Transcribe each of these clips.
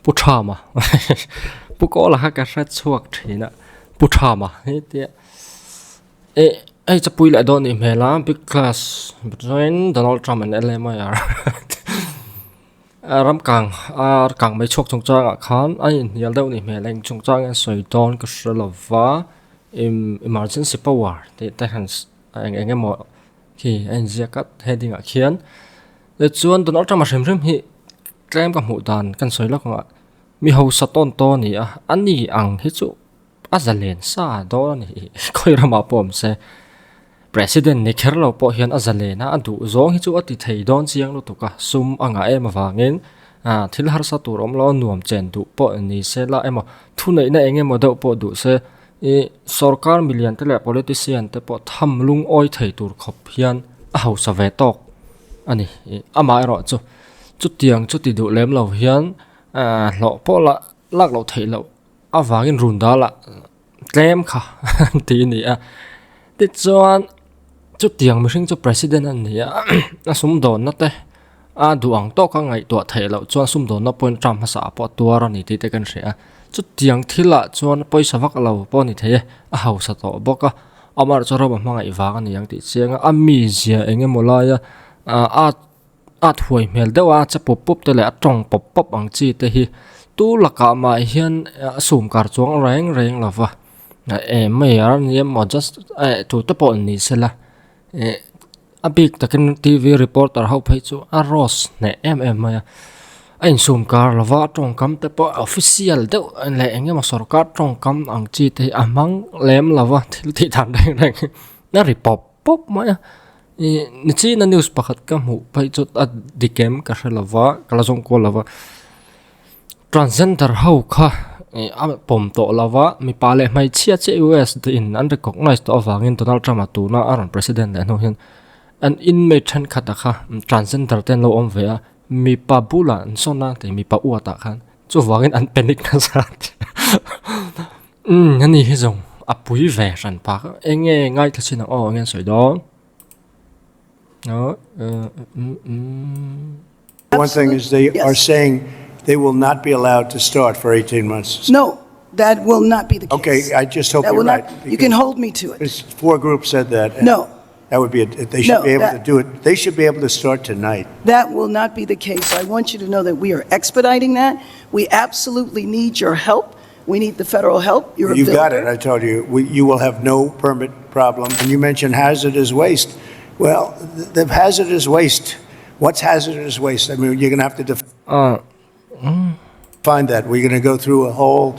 Pu Thama Pu Kawla kha ka hre chhuak thin a Pu Thama hi tia eh hei chapui leh dawn anih hmel a big class chuan Donald Trump an L M I R ram kang a kang mai chhuak chung changah khan a inhnial deuh anih hmel a eng chung chang nge sawi dawn ka hre lo va emergency power tih te han eng eng emaw khi a inziak a heading ah khian tichuan Donald Trump a hrim hrim hi tlem ka hmuh dan kan sawi lawk ang a mi hausa tawn tawn a ni a a ni ang hi chu a zalen sa dawn a ni khawi ramah pawh awm se president ni kher lo pawh hian a zalen a a duh zawng hi chu a ti thei dawn chiang lutuk a sum a ngah em avangin ah thil harsa tur awm lo a nuam chen duh pawh ni se la emaw thuneihna eng emaw deuh pawh duh se ih sorkar milian te leh politician te pawh tham lungawi thei tur khawp hian a hausa ve tawk a ni ih amaherawh chu chutiang chu ti duh lem lo hian ah hlawh pawh lah lak loh theih loh avangin run dal ah tlem kha tih a ni a tichuan chutiang mihring chu president a ni a a sumdawnna te a duh ang tawka ngaihtuah theih loh chuan sumdawnna pawhin term hmasa ah pawh a tuar a ni tih te kan hria a chutiang thil ah chuan pawisa vak lo pawh a ni thei e a hausa tawh bawk a amaherawhchu chu ram a hmangaih vang a ni ang tih chiang a a mizia eng emaw laia ah a a thuai hmel deuh a che pawp pawp te leh a tawng pawp pawp ang chi te hi tu lakah mah hian a sum kar chuang reng reng lo va eh mai a nia maw just eh tu te pawh ni sela eh a bik takin t v reporter ho phei chu a rose hneh em em mai a a insum kar lo va a tawngkam te pawh official deuh leh eng emaw sorkar tawngkam ang chi te hi a hmang lem lo va thil tih dan reng reng hi a ri pawp pawp mai a. Ih nichina news pakhat ka hmuh phei chu a dik em ka hre lova ka la zawng kual lova transgender ho kha ih a pawm tawh lova mipa leh hmeichhia chiah U_S te in an recognize tawh avangin Donald Trump a tuna a rawn president leh hnu hian an inmate thenkhat a kha transgender te an lo awm ve a mipa bulah an sawn a tih mipa uat ah khan chuvangin an panic nasa umm ani hi zawng a pui ve hran phak a eng nge ngaithla chin ang aw eng nge an sawi dawn One thing is they are saying they will not be allowed to start for 18 months. No, that will not be the case. Okay, I just hope That you're will not- right, You can because- hold me to it. There's four groups said that. and No. That would be, a- they should No, be able to that- do it. They should be able to start tonight. That will not be the case. I want you to know that we are expediting that. We absolutely need your help. We need the federal help. You're a You've got it, builder. I told you. We- You will have no permit problem. And you mentioned hazardous waste. Well, th- the hazardous waste, what's hazardous waste? I mean, you're going to have to define that. We're going to go through a whole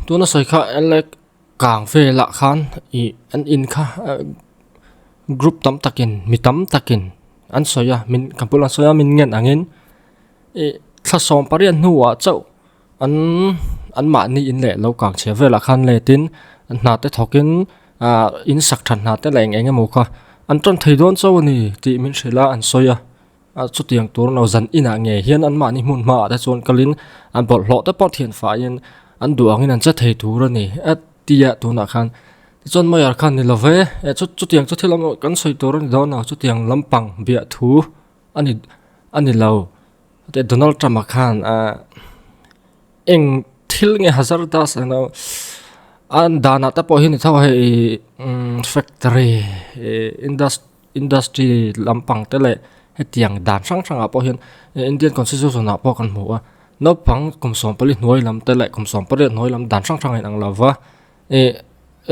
Tuna sawi kha elek kang velah khan ih an in kha group tam takin mi tam takin an sawi a min ka bulah an sawi a min ngen angin ih thla sawm pariat hnuah chauh an an mahni in leh lo kang chhia velah khan let in an hna te thawkin ah in sak that hna te leh eng eng emaw kha an tan thei dawn chauh a ni tih min hrilh a an sawi a. A chutiang tur lo zan inah ngei hian anmahni hmun hmaah te chuan kalin an bawlhhlawh te pawh thian faiin an duh angin an che thei tur a ni a tia tunah khan tichuan Mayar khan ni love eh chu chutiang chu thil awm kan sawi tur a ni dawn lo chutiang lampang biah thu a ni a ni lo teh Donald Trump a khan ah eng thil nge hazardous ang lo an danah te pawh hi ni tho a hei factory ih industry Industry lampang te leh hetiang dan hrang hrangah pawh hian Indian constitution ah pawh kan hmu a naupang kum sawmpali hnuai lam te leh kum sawmpariat hnuai lam dan hrang hrang a inang lo va ih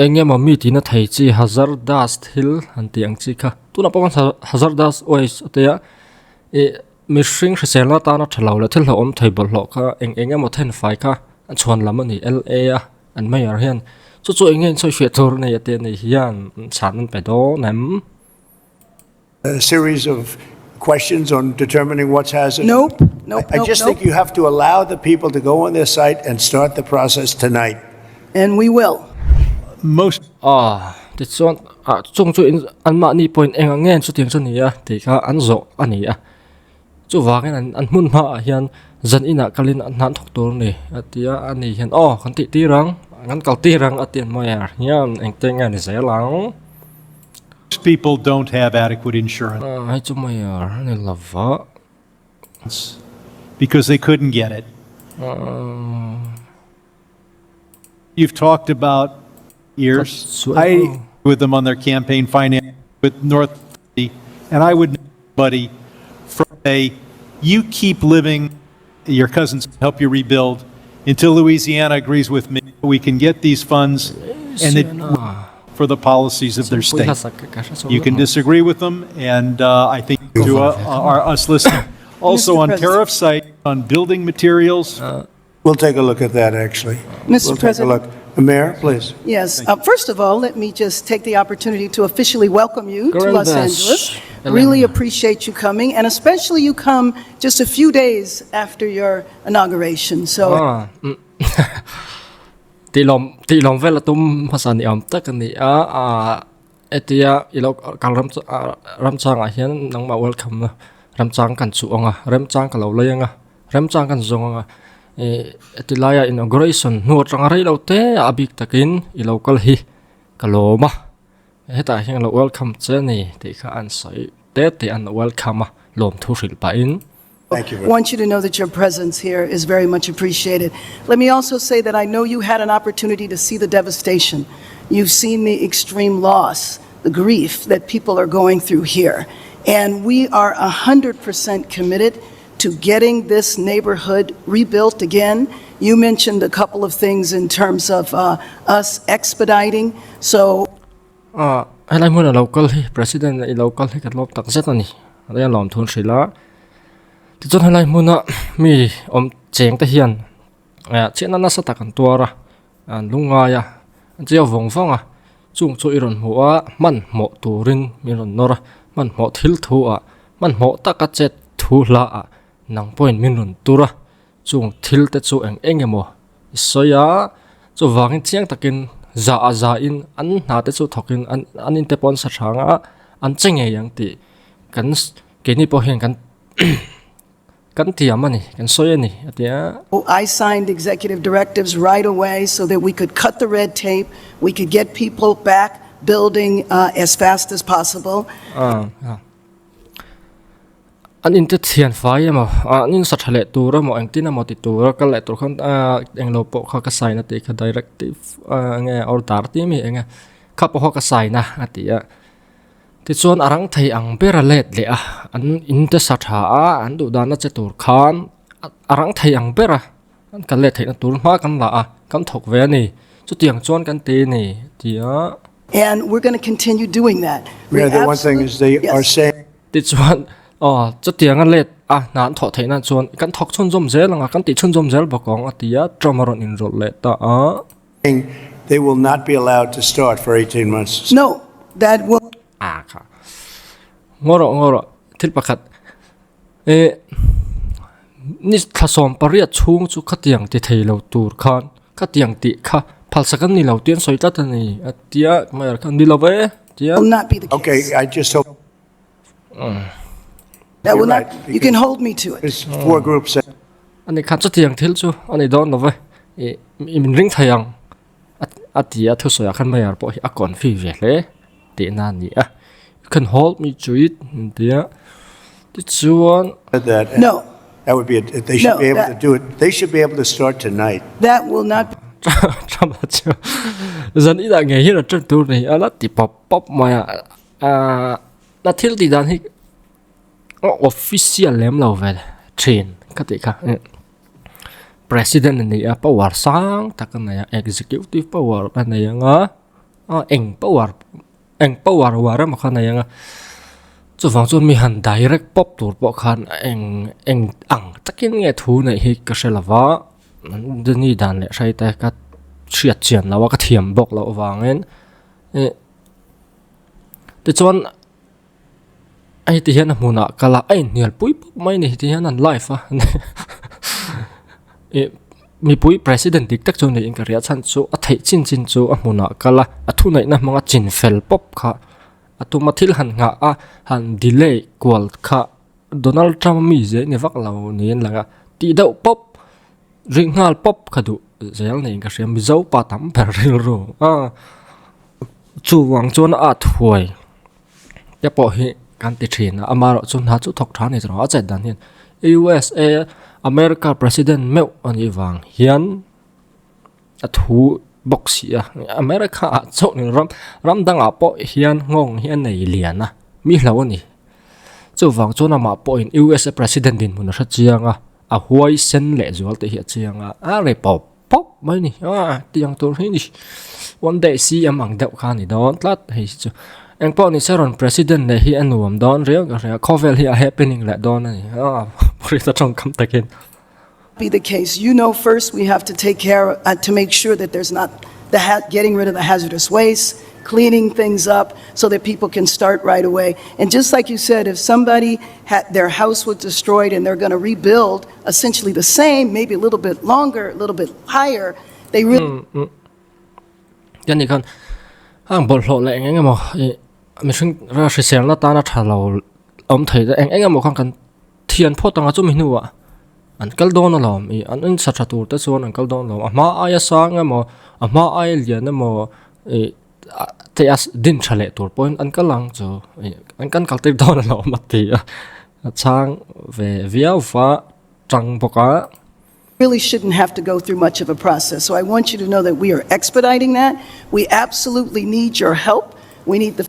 eng emaw mi tihna thei chi hazardous thil han tih ang chi kha tunah pawh khan hazardous waste a tia ih mihring hriselna atana tha lo leh thil hlauhawm thei bawlhhlawh kha eng eng emaw thenfai kha a chhuan lam a ni L A a. An mayor hian chu chu eng nge in sawi fiah tur a nei a tih a nih hian chhan an pe dawn em? A series of questions on determining what's hazardous. Nope, nope, I nope, just think nope. you have to allow the people to go on their site and start the process tonight. And we will. Most Ah, tichuan ah chung chu in anmahni pawhin eng ang nge an chutiang chu ni a tih kha an zawh a ni a. Chuvangin an an hmun hmaah hian zan inah kalin an hnan thawk tur a ni a ti a, a ni hian aw kan tih tir ang, kan kal tir ang a ti an mawi ah hian engte nge ni zel ang. People don't have adequate insurance Hei chu mayor a ni lova. because they couldn't get it. You've talked about years. I with them on their campaign finance with North, and I would, buddy, from a, you keep living, your cousins help you rebuild until Louisiana agrees with me. We can get these funds and it, for the policies of their state. You can disagree with them, and I think to us listening. Also, Mr. on President. tariff site, on building materials, We'll take a look at that, actually. Mr. We'll take a President. look. The Mayor, please. Yes. First of all, let me just take the opportunity to officially welcome you to Girl Los bash. Angeles. Elena. Really appreciate you coming, and especially you come just a few days after your inauguration. So Tih lawm tih lawm vel a tum hmasa ni awm tak a ni a, ah hetia i lo kal ram ramchangah hian nangmah welcome na remchang kan chuh ang a, remchang ka lo lei ang a, remchang kan zawng ang a, ih heti laia inauguration hnu atanga rei lo te a bik takin i lo kal hi ka lawm a, hetah hian ka lo welcome che a ni tih kha an sawi te te an welcome a lawmthu hrilh pahin. Thank you. Want you to know that your presence here is very much appreciated. Let me also say that I know you had an opportunity to see the devastation. You've seen the extreme loss, the grief that people are going through here. And we are 100% committed to getting this neighborhood rebuilt again. You mentioned a couple of things in terms of us expediting. So Ah, helai hmuna lo kal hi President i lo kal hi ka tlawm tak zet a ni. A lawm thun hrilh a. Tichuan helai hmuna mi awm cheng te hian eh chhiatna nasa tak an tuar a, an lungngai a, an chiau vawng vawng a. Chung chu i rawn hmuh a, hmanhmawh turin min rawn nawr a, hmanhmawh thil thu ah, hmanhmawh taka chet thu hla ah nang pawhin min rawn tur a. Chung thil te chu eng eng emaw i sawi a, chuvangin chiang takin za a za in an hna te chu thawkin an an inte pawh an sa hrang a, an che ngei ang tih kan keini pawh hian kan kan tiam a ni, kan sawi a ni a ti a. I signed executive directives right away so that we could cut the red tape, we could get people back building as fast as possible. An inte thian fai emaw, an insa tha leh tur emaw, engtin emaw ti tura kal leh tur khan englo pawh kha ka sign a tih kha directive enge order tih ami enge kha pawh kha ka sign a a ti a. Tichuan a rang thei ang ber a let leh a, an inte sa tha a, an duh dana che tur khan a rang thei ang ber a an kal leh theihna tur hma kan la a, kan thawk ve a ni. Chutiang chuan kan ti a ni ti a. And we're going to continue doing that. Mayor, the one thing is they are saying. Tichuan, aw, chutianga let a hna an thawh theih nan chuan kan thawk chhunzawm zel ang a, kan tih chhunzawm zel bawk ang a ti a, Trump a rawn inrawlh leh ta a. They will not be allowed to start for 18 months. No, that will. A kha. Ngaw rawh, ngaw rawh, thil pakhat e ni thlasawm pariat chhung chu khatiang ti thei lo tur khan khatiang tih kha phalsak an ni lo tih an sawi tlat a ni a tia, Mayor khan ni lo ve tia. Will not be the case. Okay, I just hope. That will not, you can hold me to it. There's four groups. Ani khan chutiang thil chu a ni dawn lo ve, i min ring thei ang a ti a, thusawiah khan Mayor pawh hi a confi ve hle tihna a ni a, you can hold me to it an ti a, tichuan. No. That would be, a, they should No, be able that- to do it, they should be able to start tonight. That will not Trump a chu zan inah ngei hian a ṭan tur ni a la ti pawp pawp mai a. Ahh na thil tih dan hi a official lem lo ve thin ka tih kha president a ni a power sang tak a nei a executive power a nei ang a a eng power eng power uar emaw kha a nei ang a chuvang chuan mi han direct pawp tur pawh khan eng eng ang takin nge thu neih hi ka hre lo va ni dan leh hrai te ka hriat chian lo a ka thiam bawk loh avangin ih. Tichuan hei ti hian a hmunah kal a a inhnial pui pawp mai a ni ti hian an live a ih mipui president dik tak chu niin ka hria chhan chu a theih chin chin chu a hmunah kal a a thuneihna hmanga chin fel pawp kha a tuma thil han nghah a han delay kual kha Donald Trump a mi zeh ni vak lo niin a lang a tih deuh pawp rih nghal pawp kha duh zel niin ka hria Mizo pa tam ber rilru a. Chuvang chuan a at huai. Te pawh hi kan ti thin a, amaherawhchu hna chu thawk tha a ni tawh a chet dan hian USA America president meuh a nih vang hian a thu bawk si a, America ah chauh ni ram ram dangah pawh hian nghawng hi a nei lian a, mi hlo a ni. Chuvang chuan amah pawhin USA president dinhmun a hre chiang a, a huai sen leh zual tih hi a chiang a, a ri pawp pawp mai a ni a tiang tur hi ni one day CM ang deuh kha a ni dawn tlat hei hi chu engpawh ni se rawn president leh hi a nuam dawn riau ka hria khawvel hi a happening leh dawn a ni a pawisa tawngkam takin. Be the case you know first we have to take care uh, to make sure that there's not the ha getting rid of the hazardous waste cleaning things up so that people can start right away and just like you said if somebody had their house was destroyed and they're going to rebuild essentially the same maybe a little bit longer a little bit higher they really mm, mm. Tian ni khan hang bawlhhlawh leh eng eng emaw ih mihring hriselna tana tha lo awm thei te eng eng emaw khan kan thian phawt anga chumi hnuah an kal dawn alawm ih an in sa tha tur te chuan an kal dawn alawm a hma aia sang emaw a hma aia lian emaw ih te a din tha leh tur pawhin an kal ang chu ih an kan kal tir dawn alawm a ti a a chhang ve viau va tang bawk a. Really shouldn't have to go through much of a process. So I want you to know that we are expediting that. We absolutely need your help. We need the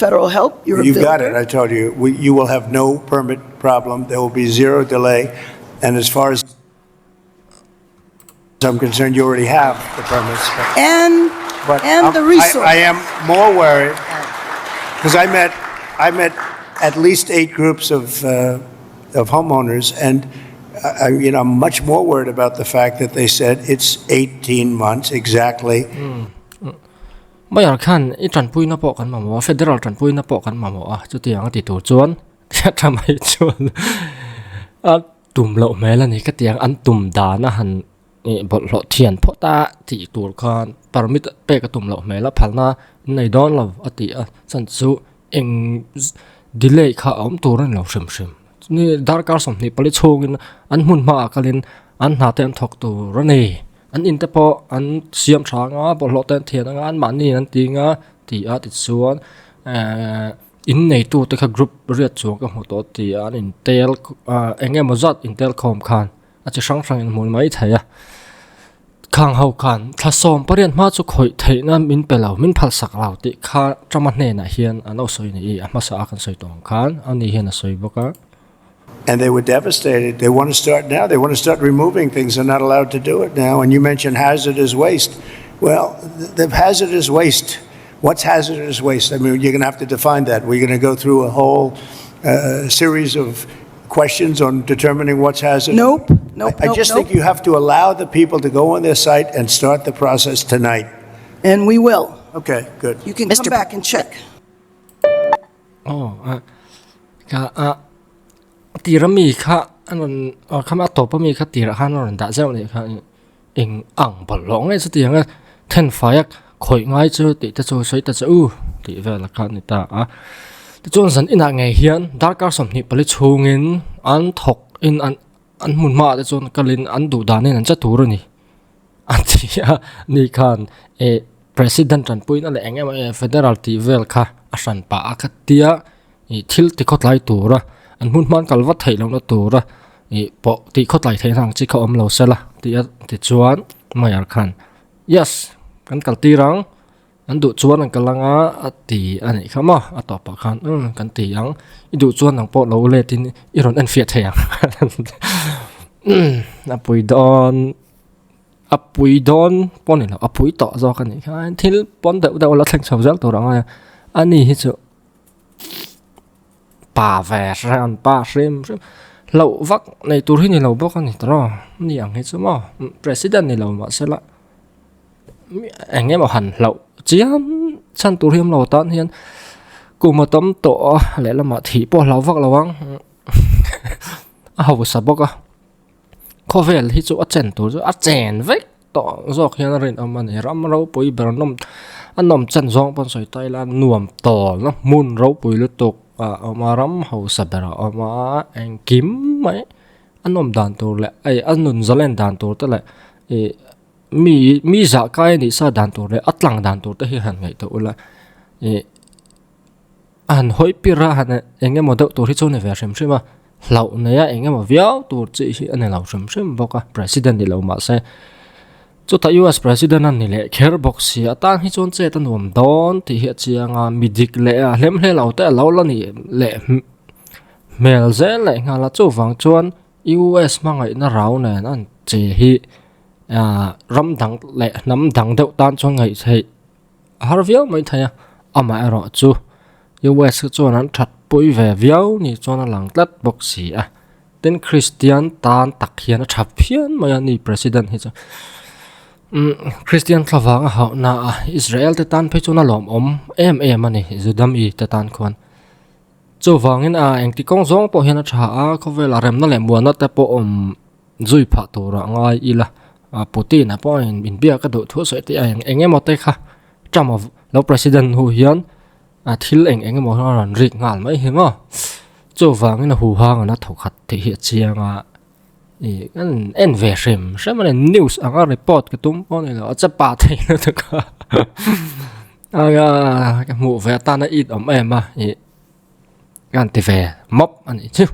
federal help. You're a You've got it, builder. I told you. We, you will have no permit problem. There will be zero delay. And as far as I'm concerned, you already have the permits. but- And, But and I'm- the I- resources. I am more worried, because I met, I met at least eight groups of, uh, of homeowners, and I, I- you know, I'm much more worried about the fact that they said it's 18 months exactly. Mayor khan i tanpuina pawh kan mamawh a, federal tanpuina pawh kan mamawh a, chutiang a ti tur chuan tha mai chuan a tum loh hmel a ni ka tiang an tum dan a han ih bawlhhlawh thian phawt a tih tur khan permit pek a tum loh hmel a phalna an nei dawn lo a ti a chhan chu eng delay kha a awm tur a ni lo hrim hrim ni darkar 24 chhungin an hmun hmaah kalin an hna te an thawk tur a ni an in te pawh an siam tha anga bawlhhlawh te an thian anga an mahni an ti anga tih a tichuan ehh in neitu te kha group riat chuang ka hmu tawh tih a an intel ah eng emaw zat intel khawm khan. a chi hrang hrang in hmuh mai thei a khang ho khan thla sawm pariat hma chu khawih theihna min pe lo min phal sak lo tih kha Trump-a hnenah hian an lo sawi ni a hmasa a kan sawi tawh ang khan ani hian a sawi bawk a. And they were devastated. They want to start now. They want to start removing things. They're not allowed to do it now. And you mentioned hazardous waste. Well, the hazardous waste, what's hazardous waste? I mean, you're going to have to define that. We're going to go through a whole uh, series of questions on determining what's hazardous? Nope, nope, I nope, just think nope. you have to allow the people to go on their site and start the process tonight. And we will. Okay, good. You can come Mr. back and check. Aw a ka a tir ami kha a rawn aw khama a tawp ami kha tirah khan a rawn dah zeuh anih kha eng ang bawlhhlawh ngei chu tiang a thenfai a khawih ngai chu tih te chu sawi ta che u tih vel kha a ni ta a tichuan zan inah ngei hian darkar 24 chhungin an thawk in an an hmun hmaah te chuan kalin an duh danin an che tur a ni a ti a ni khan eh president tanpuina leh eng emaw eh federal tih vel kha a hran pah a khatia ih thil ti khawtlai tura an hmun hma an kal vat theih lohna tura ih pawh tih khawtlai theih ang chi kha awm lo sela tih a tichuan mayor khan yes kan kal tir ang an duh chuan an kal anga a ti a nih kha maw a tawpah khan umm kan ti ang i duh chuan nang pawh lo let in i rawn en fiah thei ang umm a pui dawn a pui dawn pawh ni lo a pui tawh zawk a nih kha thil pawn deuh deuh a la thleng chho zel tur ang a ani hi chu. Pa ve hran pa hrim hrim hlauh vak nei tur hi ni lo bawk a ni tawh ni ang hi chu maw president ni lo mahsela eng emaw han hlauh chiam chhan tur hi awm lo tan hian kum a tam tawh a lehlamah thih pawh a hlau vak lo ang a hausa bawk a khawvel hi chu a chen tur chu a chen vek. Tawh zawk hian a rinawm a ni. Ram ropui ber nawm a nawm chan zawng pawn sawi ta ila nuam tawlna hmun ropui lutuk a awm a ram hausa ber a awm a engkim mai a nawm dan tur leh ei a nun zalen dan tur te leh ih mi mi zah kai a nih sa dan tur leh a tlang dan tur te hi han ngaihtuah ula ih. a han hawi pir a han eng emaw deuh tur hi chu a ni ve hrim hrim a hlauh nei a eng emaw viau tur chi hi a ni lo hrim hrim bawk a president ni lo mahse chutah U S president a ni leh kher bawk si a tan hi chuan chet a nuam dawn tih hi a chiang a mi dik leh a hlem hle lo te a lo la nih leh hmel zel leh nghal a chuvang chuan U S hmangaihna rau nen an che hi ah ram dang leh hnam dang deuh tan chuan ngaih theih. A har viau mai thei a, amaherawh chu US hi chuan an that pui ve viau ni chuan a lang tlat bawk si a, tin Christian tan tak hian a tha phian mai a ni President hi chu umm Christian thlavang a hauh na a Israel te tan phei chuan a lawmawm em em a ni Juda mi te tan khuan chuvangin a engti kawng zawng pawh hian a tha a khawvela remna leh muanna te pawh awm. Zui phah turah ngai ila a Putin a pawh in inbiak a duh thu sawi tih a eng eng emaw te kha Trump a lo president hu hian a thil eng eng emaw a rawn rik nghal mai hi maw chuvangin a huhang an a thaw khat tih hi a chiang a ih kan en ve hrim hrim a ni news anga report ka tum pawh a ni lo a che pah thei lutuk a anga ka hmuh ve atana it awm em a ih ka han ti ve mawp a nih chu.